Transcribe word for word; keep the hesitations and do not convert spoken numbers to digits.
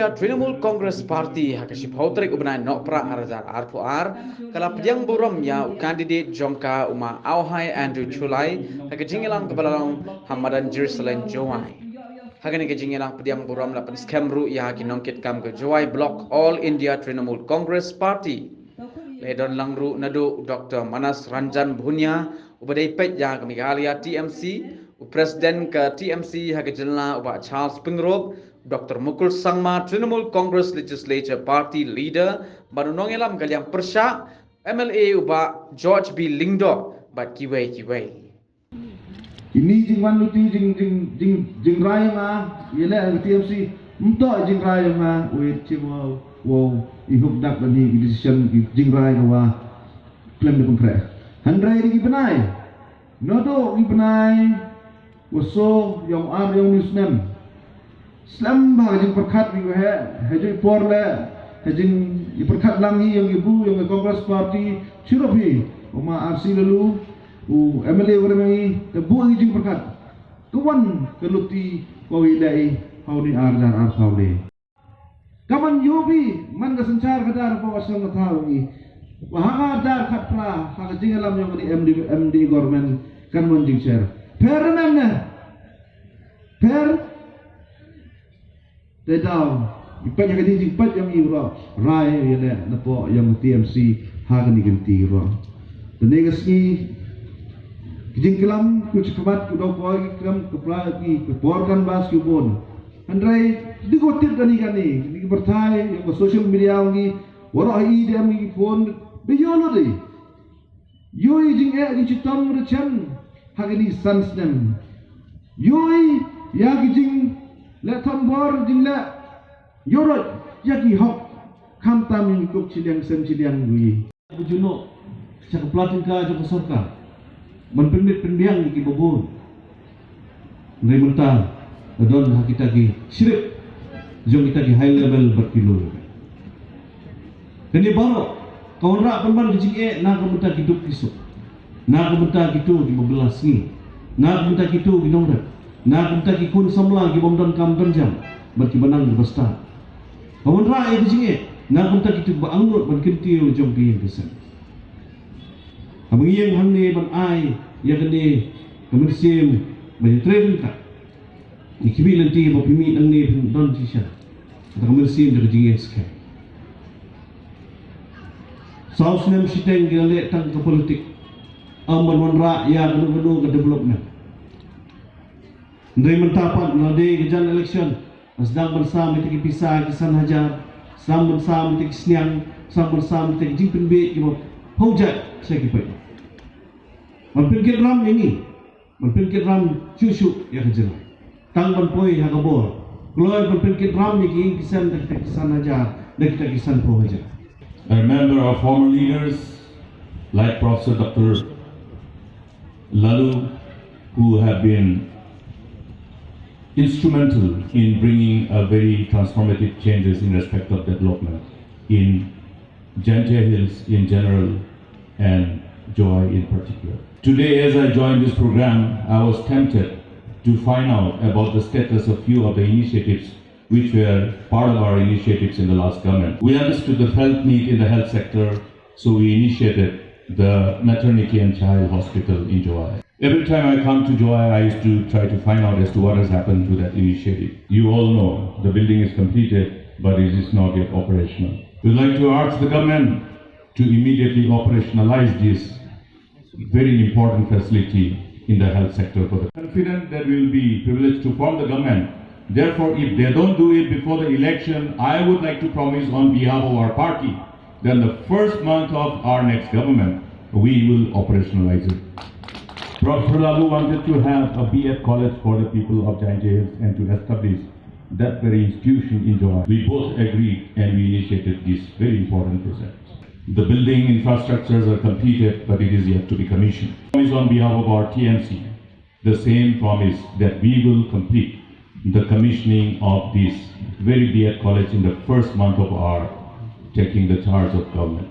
Trinamool Congress Party ha ka shiphew tarik u bnai Nohprah ar hajar arphew ar ka la pdiang burom ïa u candidate jong ka u ma Auhai Andrew Shullai ha ka jingïalang kaba la long ha madan Jerusalem Jowai. Ha kane ka jingïalang pdiang burom la pynskhem ruh ïa ki nongkitkam ka Jowai Block All India Trinamool Congress Party. La don lang ruh naduh u Doctor Manas Ranjan Bhunia uba dei peit ïa ka Meghalaya T M C, u President ka T M C ha ka jylla u Bah Charles Pyngrope, Doctor Mukul Sangma, Trinamool Congress Legislature Party Leader, bad u nongïalam ka liang pyrshah, M L A u Bah George B Lyngdoh bad kiwei kiwei. Ini jingwan luti jing jing jing jingrai nga ïaleh T M C mynta jingrai nga wei chiwa wow i huk dak ni decision jingrai nga wa klem de pengkreh. Hynrei di bnai nodo di bnai waso yong ar yong ni snem. Slem bha ka jingpyrkhat wi he he jingpor le he jing i pyrkhat lang hi yong i bu yong i Congress Party chirup hi uma arsi lalu u M L A wara ngi te bu i jingpyrkhat. Kawan ka luti ko i le i hau ni ar dar ar hau le. Kaman yobi man ka senchar ka dar pa wasong ka thau ngi. Wa ha ka dar khat pra ha ka jinglam yong ni M D M D government kan mon jingcher. Per men ne. Per Te daw i peit ha ka jing jingpeit yong i ruh rai ïa le na po yong T M C ha ka ni kan ti ruh. Te ne ka sngi ki jingklam ku chikmat ku dau poi ki klam ka pra ki ka por kan bas ki bon. Hynrei di ko tip ka ni ka ni ni ki berthai yong ka social media ngi waroh i dem ngi phone bi yo lo dei. Yoi jingeh jingchitom ruh chen ha kini san snem. Yoi ïa ki jingleh thombor jingleh ïoroit ïa ki hok khamtam ïa ki kop chiliang sem chiliang yoi. Ka juno cha ka platinka jong ka sorkar ban pynmit pynbiang ïa ki babun. Hynrei mynta la don ha kita ki shrip jong kita ki high level bad ki low level. Kane baroh ka wanrah pynban ki jingeh na ka bynta ki duk ki suk, na ka bynta kito ki ba bylla sngi, na ka bynta kito ki nongrep, na ka bynta ki khun samla ki bym don kam don jam bad ki ba nang ki ba stad. Ka wanrah ïa ki jingeh na ka bynta kito ki ba angnud ban kyntiew jong ki ïing ki sem. Haba ngi ïeng hangne ban ai ïa kane ka mynsiem ba ïatrei ryngkat. Ïa ki mih lynti ba phi mih nangne phin don shisha. Kata ka mynsiem da ka jingïeng skhem. Saw snem shiteng ki la leh tang ka politik. Ym ban wanrah ïa kano kano ka development. Hynrei mynta pat na dei ka jan election. Sdang ban sam ïa ki pisa ki san hajar, sdang ban sam ïa ki sniang, sdang ban sam ïa ki jingpynbeit ki ba phaw jait sha ki paidbah. Ban pynkit ram ïa ngi, ban pynkit ram shuh shuh ïa ka jylla. Tang ban poi ha ka bor. Kloi ban pynkit ram ïa ki ïing ki sem da kita ki san hajar, da kita ki san phaw hajar. I remember our former leaders like Professor Doctor Lalu, who have been instrumental in bringing a very transformative changes in respect of development in Jaintia Hills in general and Jowai in particular. Today, as I joined this program, I was tempted to find out about the status of few of the initiatives which were part of our initiatives in the last government. We understood the felt need in the health sector, so we initiated the Maternity and Child Hospital in Jowai. Every time I come to Jowai, I used to try to find out as to what has happened to that initiative. You all know the building is completed, but it is not yet operational. We'd like to urge the government to immediately operationalize this very important facility in the health sector for the confident that we will be privileged to form the government. Therefore, if they don't do it before the election, I would like to promise on behalf of our party that the first month of our next government, we will operationalize it. Professor Lalu wanted to have a B.Ed college for the people of Jaintia Hills and to establish that very institution in Jowai. We both agreed and we initiated this very important project. The building infrastructures are completed, but it is yet to be commissioned. Is on behalf of our T M C, the same promise that we will complete the commissioning of this very B.Ed college in the first month of our taking the charge of government.